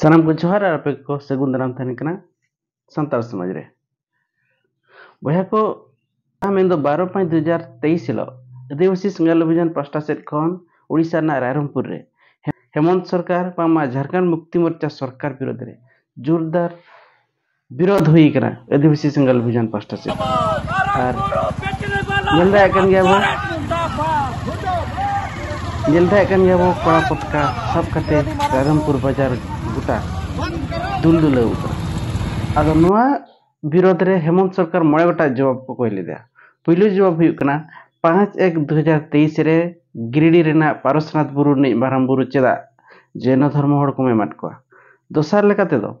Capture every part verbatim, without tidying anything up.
ᱥᱟᱱᱟᱢ ᱠᱚ ᱡᱚᱦᱟᱨ ᱟᱨ ᱟᱯᱮ ᱠᱚ ᱥᱟᱹᱜᱩᱱ ᱫᱟᱨᱟᱢ ᱛᱟᱦᱮᱱ ᱠᱟᱱᱟ ᱥᱟᱱᱛᱟᱲ ᱥᱚᱢᱟᱡᱽ ᱨᱮ᱾ ᱵᱚᱭᱦᱟ ᱠᱚ, ᱢᱮᱱᱫᱚ ᱵᱟᱨᱚ ᱯᱟᱸᱪ ᱫᱩ ᱦᱟᱡᱟᱨ ᱛᱮᱭᱤᱥ ᱦᱤᱞᱳᱜ ᱟᱹᱫᱤᱵᱟᱹᱥᱤ ᱥᱮᱸᱜᱮᱞ ᱚᱵᱷᱤᱡᱟᱱ ᱯᱟᱥᱴᱟ ᱥᱮᱫ ᱠᱷᱚᱱ ᱳᱰᱤᱥᱟ ᱨᱮᱱᱟᱜ ᱨᱟᱭᱨᱚᱝᱯᱩᱨ ᱨᱮ ᱦᱮᱢᱚᱱᱛ ᱥᱚᱨᱠᱟᱨ ᱵᱟᱝᱢᱟ ᱡᱷᱟᱲᱠᱷᱚᱸᱰ ᱢᱩᱠᱛᱤ ᱢᱳᱨᱪᱟ ᱥᱚᱨᱠᱟᱨ ᱵᱤᱨᱳᱫᱷ ᱨᱮ ᱡᱳᱨᱫᱟᱨ ᱵᱤᱨᱳᱫᱷ ᱦᱩᱭ ᱟᱠᱟᱱᱟ ᱟᱹᱫᱤᱵᱟᱹᱥᱤ ᱥᱮᱸᱜᱮᱞ ᱚᱵᱷᱤᱡᱟᱱ ᱯᱟᱥᱴᱟ ᱥᱮᱫ᱾ ᱟᱨ ᱧᱮᱞ ᱫᱟᱲᱮᱭᱟᱜ ᱠᱟᱱ ᱜᱮᱭᱟ ᱵᱚ, ᱧᱮᱞ ᱫᱟᱲᱮᱭᱟᱜ ᱠᱟᱱ ᱜᱮᱭᱟ ᱵᱚ, ᱠᱚᱲᱟ ᱯᱚᱛᱠᱟ ᱥᱟᱵ ᱠᱟᱛᱮ ᱨᱟᱭᱨᱚᱝᱯᱩᱨ ᱵᱟᱡᱟᱨ ᱜᱚᱴᱟ ᱫᱩᱞᱫᱩᱞᱟᱹᱣ ᱟᱠᱟᱱᱟ᱾ ᱟᱫᱚ ᱱᱚᱣᱟ ᱵᱤᱨᱳᱫᱷ ᱨᱮ ᱦᱮᱢᱚᱱᱛ ᱥᱚᱨᱠᱟᱨ ᱢᱚᱬᱮ ᱜᱚᱴᱟᱝ ᱡᱚᱵᱟᱵ ᱠᱚ ᱠᱚᱭ ᱞᱮᱫᱟ᱾ ᱯᱩᱭᱞᱩ ᱡᱚᱵᱟᱵ ᱦᱩᱭᱩᱜ ᱠᱟᱱᱟ, ᱯᱟᱸᱪ ᱮᱠ ᱫᱩ ᱦᱟᱡᱟᱨ ᱛᱮᱭᱤᱥ ᱨᱮ ᱜᱤᱨᱤᱰᱤ ᱨᱮᱱᱟᱜ ᱯᱟᱨᱚᱥᱱᱟᱛᱷ ᱵᱩᱨᱩ ᱨᱤᱱᱤᱡ ᱢᱟᱨᱟᱝ ᱵᱩᱨᱩ ᱪᱮᱫᱟᱜ ᱡᱚᱭᱱᱚ ᱫᱷᱚᱨᱢᱚ ᱦᱚᱲ ᱠᱚᱢ ᱮᱢᱟᱫ ᱠᱚᱣᱟ? ᱫᱚᱥᱟᱨ ᱞᱮᱠᱟ ᱛᱮᱫᱚ,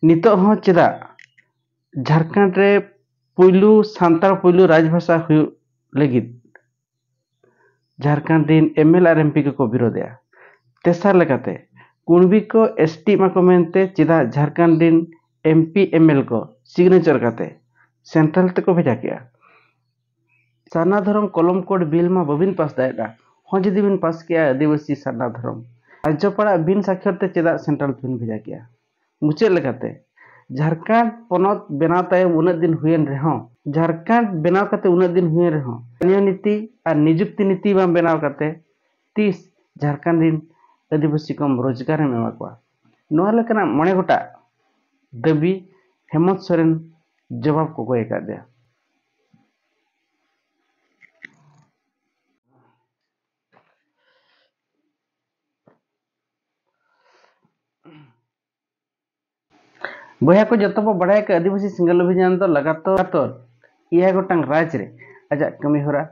ᱱᱤᱛᱚᱜ ᱦᱚᱸ ᱪᱮᱫᱟᱜ ᱡᱷᱟᱲᱠᱷᱚᱸᱰ ᱨᱮ ᱯᱩᱭᱞᱩ ᱥᱟᱱᱛᱟᱲ ᱯᱩᱭᱞᱩ ᱨᱟᱡᱽᱵᱷᱟᱥᱟ ᱦᱩᱭᱩᱜ ᱞᱟᱹᱜᱤᱫ ᱡᱷᱟᱲᱠᱷᱚᱸᱰ ᱨᱤᱱ ᱮᱢ ᱮᱞ ᱟᱨ ᱮᱢ ᱯᱤ ᱠᱚᱠᱚ ᱵᱤᱨᱳᱫᱷᱮᱜᱼᱟ? ᱛᱮᱥᱟᱨ ᱞᱮᱠᱟᱛᱮ, ᱠᱩᱬᱵᱤ ᱠᱚ ᱮᱥ ᱴᱤ ᱮᱢᱟ ᱠᱚ ᱢᱮᱱᱛᱮ ᱪᱮᱫᱟᱜ ᱡᱷᱟᱲᱠᱷᱚᱸᱰ ᱨᱤᱱ ᱮᱢ ᱯᱤ ᱮᱢ ᱮᱞ ᱠᱚ ᱥᱤᱜᱽᱱᱮᱪᱟᱨ ᱠᱟᱛᱮ ᱥᱮᱱᱴᱨᱟᱞ ᱛᱮᱠᱚ ᱵᱷᱮᱡᱟ ᱠᱮᱜᱼᱟ? ᱥᱟᱨᱱᱟ ᱫᱷᱚᱨᱚᱢ ᱠᱚᱞᱚᱢ ᱠᱳᱰ ᱵᱤᱞ ᱢᱟ ᱵᱟᱹᱵᱤᱱ ᱯᱟᱥ ᱫᱟᱲᱮᱭᱟᱜᱼᱟ᱾ ᱦᱚᱸ ᱡᱩᱫᱤ ᱵᱤᱱ ᱯᱟᱥ ᱠᱮᱜᱼᱟ ᱟᱹᱫᱤᱵᱟᱹᱥᱤ ᱥᱟᱨᱱᱟ ᱫᱷᱚᱨᱚᱢ, ᱨᱟᱡᱽᱡᱚᱯᱟᱲᱟᱜ ᱵᱤᱱ ᱥᱟᱠᱷᱭᱚᱛ ᱛᱮ ᱪᱮᱫᱟᱜ ᱥᱮᱱᱴᱨᱟᱞ ᱵᱤᱱ ᱵᱷᱮᱡᱟ ᱠᱮᱜᱼᱟ? ᱢᱩᱪᱟᱹᱫ ᱞᱮᱠᱟᱛᱮ, ᱡᱷᱟᱲᱠᱷᱚᱸᱰ ᱯᱚᱱᱚᱛ ᱵᱮᱱᱟᱣ ᱛᱟᱭᱚᱢ ᱩᱱᱟᱹᱜ ᱫᱤᱱ ᱦᱩᱭᱮᱱ ᱨᱮᱦᱚᱸ, ᱡᱷᱟᱲᱠᱷᱚᱸᱰ ᱵᱮᱱᱟᱣ ᱠᱟᱛᱮ ᱩᱱᱟᱹᱜ ᱫᱤᱱ ᱦᱩᱭᱮᱱ ᱨᱮᱦᱚᱸ, ᱥᱛᱷᱟᱱᱤᱭᱚ ᱱᱤᱛᱤ ᱟᱨ ᱱᱤᱡᱩᱠᱛᱤ ᱱᱤᱛᱤ ᱵᱟᱝ ᱵᱮᱱᱟᱣ ᱠᱟᱛᱮ ᱛᱤᱥ ᱡᱷᱟᱲᱠᱷᱚᱸᱰ ᱨᱤᱱ ᱟᱹᱫᱤᱵᱟᱹᱥᱤ ᱠᱚᱢ ᱨᱳᱡᱽᱜᱟᱨ ᱮᱢ ᱮᱢᱟ ᱠᱚᱣᱟ? ᱱᱚᱣᱟ ᱞᱮᱠᱟᱱᱟᱜ ᱢᱚᱬᱮ ᱜᱚᱴᱟᱝ ᱫᱟᱹᱵᱤ ᱦᱮᱢᱚᱱᱛ ᱥᱚᱨᱮᱱ ᱡᱚᱵᱟᱵ ᱠᱚ ᱠᱚᱭ ᱟᱠᱟᱫ ᱫᱮᱭᱟ᱾ ᱵᱚᱭᱦᱟ ᱠᱚ, ᱡᱚᱛᱚ ᱵᱚ ᱵᱟᱲᱟᱭ ᱠᱟᱜ ᱟᱹᱫᱤᱵᱟᱹᱥᱤ ᱥᱮᱸᱜᱮᱞ ᱚᱵᱷᱤᱡᱟᱱ ᱫᱚ ᱞᱟᱜᱟᱛᱟᱨ ᱮᱭᱟᱭ ᱜᱚᱴᱟᱝ ᱨᱟᱡᱽ ᱨᱮ ᱟᱡᱟᱜ ᱠᱟᱹᱢᱤ ᱦᱚᱨᱟ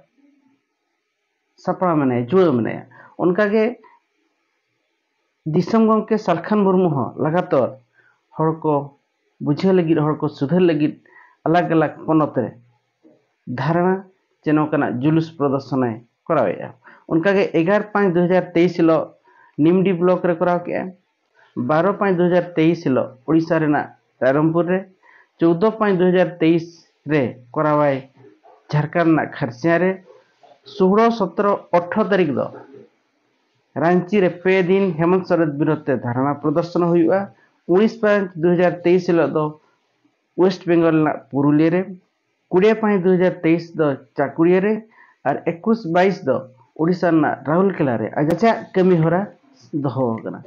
ᱥᱟᱯᱲᱟᱣ ᱢᱮᱱᱟᱭᱟ, ᱡᱩᱲᱟᱹᱣ ᱢᱮᱱᱟᱭᱟ᱾ ᱚᱱᱠᱟᱜᱮ ᱫᱤᱥᱚᱢ ᱜᱚᱢᱠᱮ ᱥᱟᱞᱠᱷᱟᱱ ᱢᱩᱨᱢᱩ ᱦᱚᱸ ᱞᱟᱜᱟᱛᱟᱨ ᱦᱚᱲ ᱠᱚ ᱵᱩᱡᱷᱟᱹᱣ ᱞᱟᱹᱜᱤᱫ, ᱦᱚᱲ ᱠᱚ ᱥᱩᱫᱷᱟᱹᱨ ᱞᱟᱹᱜᱤᱫ ᱟᱞᱟᱜᱽ ᱟᱞᱟᱜᱽ ᱯᱚᱱᱚᱛ ᱨᱮ ᱫᱷᱟᱨᱱᱟ ᱪᱮ ᱱᱚᱝᱠᱟᱱᱟᱜ ᱡᱩᱞᱩᱥ ᱯᱨᱚᱫᱚᱨᱥᱚᱱᱮ ᱠᱚᱨᱟᱣᱮᱫᱼᱟ᱾ ᱚᱱᱠᱟᱜᱮ ᱮᱜᱟᱨᱚ ᱯᱟᱸᱪ ᱫᱩ ᱦᱟᱡᱟᱨ ᱛᱮᱭᱤᱥ ᱦᱤᱞᱳᱜ ᱱᱤᱢᱰᱤ ᱵᱞᱚᱠ ᱨᱮ ᱠᱚᱨᱟᱣ ᱠᱮᱫᱼᱟ᱾ ᱵᱟᱨᱚ ᱯᱟᱸᱪ ᱫᱩ ᱦᱟᱡᱟᱨ ᱛᱮᱭᱤᱥ ᱦᱤᱞᱳᱜ ᱳᱰᱤᱥᱟ ᱨᱮᱱᱟᱜ ᱨᱟᱭᱨᱚᱝᱯᱩᱨ ᱨᱮ, ᱪᱳᱫᱚ ᱯᱟᱸᱪ ᱫᱩ ᱦᱟᱡᱟᱨ ᱛᱮᱭᱤᱥ ᱨᱮ ᱠᱚᱨᱟᱣᱟᱭ ᱡᱷᱟᱲᱠᱷᱚᱸᱰ ᱨᱮᱱᱟᱜ ᱠᱷᱟᱨᱥᱤᱭᱟ ᱨᱮ, ᱥᱳᱞᱳ ᱥᱚᱛᱨᱚ ᱟᱴᱷᱨᱚ ᱛᱟᱹᱨᱤᱠᱷ ᱫᱚ ᱨᱟᱺᱪᱤ ᱨᱮ ᱯᱮ ᱫᱤᱱ ᱦᱮᱢᱚᱱᱛ ᱥᱚᱨᱮᱱ ᱵᱤᱨᱳᱫᱷ ᱛᱮ ᱫᱷᱟᱨᱱᱟ ᱯᱨᱚᱫᱚᱨᱥᱚᱱ ᱦᱩᱭᱩᱜᱼᱟ᱾ ᱩᱱᱤᱥ ᱯᱟᱸᱪ ᱫᱩ ᱦᱟᱡᱟᱨ ᱛᱮᱭᱤᱥ ᱦᱤᱞᱳᱜ ᱫᱚ ᱳᱭᱮᱥᱴ ᱵᱮᱝᱜᱚᱞ ᱨᱮᱱᱟᱜ ᱯᱩᱨᱩᱞᱤᱭᱟᱹ ᱨᱮ, ᱠᱩᱲᱤ ᱯᱟᱸᱪ ᱫᱩ ᱦᱟᱡᱟᱨ ᱛᱮᱭᱤᱥ ᱫᱚ ᱪᱟᱠᱩᱲᱤᱭᱟᱹ ᱨᱮ ᱟᱨ ᱮᱠᱩᱥ ᱵᱟᱭᱤᱥ ᱫᱚ ᱳᱰᱤᱥᱟ ᱨᱮᱱᱟᱜ ᱨᱟᱦᱩᱞᱠᱮᱞᱟ ᱨᱮ ᱟᱡᱟᱜ ᱠᱟᱹᱢᱤ ᱦᱚᱨᱟ ᱫᱚᱦᱚ ᱟᱠᱟᱱᱟ᱾